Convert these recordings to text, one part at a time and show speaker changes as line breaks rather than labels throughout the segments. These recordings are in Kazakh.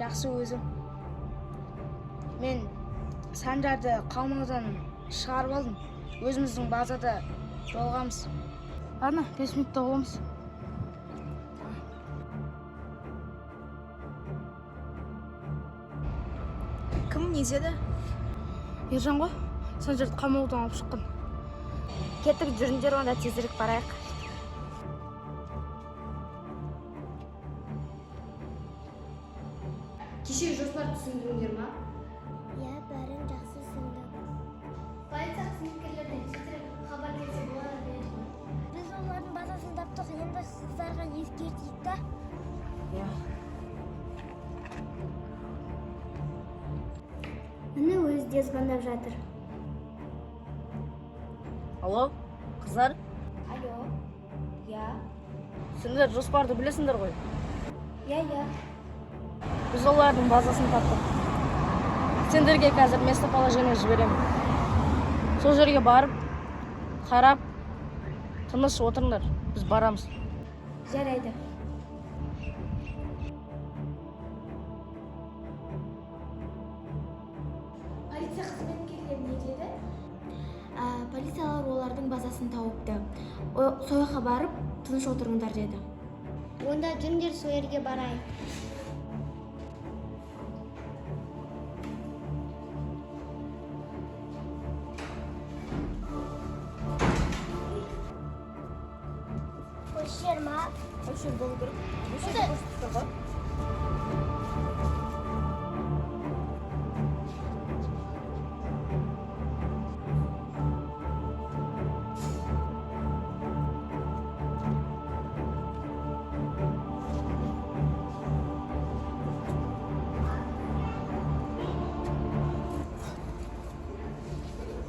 Жақсы, өзім. Мен Санжарды қамаудан шығарып алдым. Өзіміздің базада жолығамыз. Ладно, 5 минутта боламыз.
Кім не деді?
Ержан ғой, Санжарды қамаудан алып шыққан.
Кеттік, жүріңдер онда, тезірек барайық.
Кеше жоспар түсіндіңдер ма?
Иә, бәрін жақсы түсіндік.
Полиция қызметкерлерінен тезірек хабар келсе болады деді ғой.
Біз олардың базасын таптық, енді қыздарға ескертейік та. Міне, өзі де звондап жатыр.
Алло, қыздар.
Алло. Иә.
Сендер жоспарды білесіңдер ғой.
Иә, иә.
Біз олардың базасын таптық. Сендерге қазір местоположение жіберемін. Сол жерге барып, қарап, тыныш отырыңдар. Біз барамыз.
Жарайды.
Полиция қызметкерлері не деді?
Полициялар олардың базасын тауыпты. Сол жаққа барып, тыныш отырыңдар деді.
Онда жүріңдер, сол жерге барайық. Осы жер ма?
Осы жер болу керек. Осы жерде көрсетіп тұр ғой.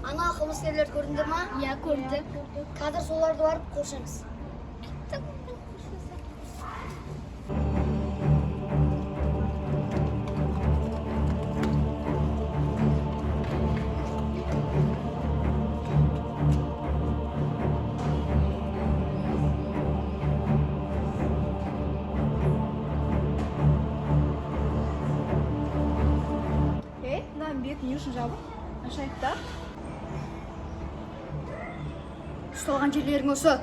Ана қылмыскерлерді көрдіңдер ма? Иә, көрдік. Қазір соларды барып қоршаймыз.
Ей, мынаның беті не үшін жабық? Ашайық та.
Ұсталған жерлерің осы.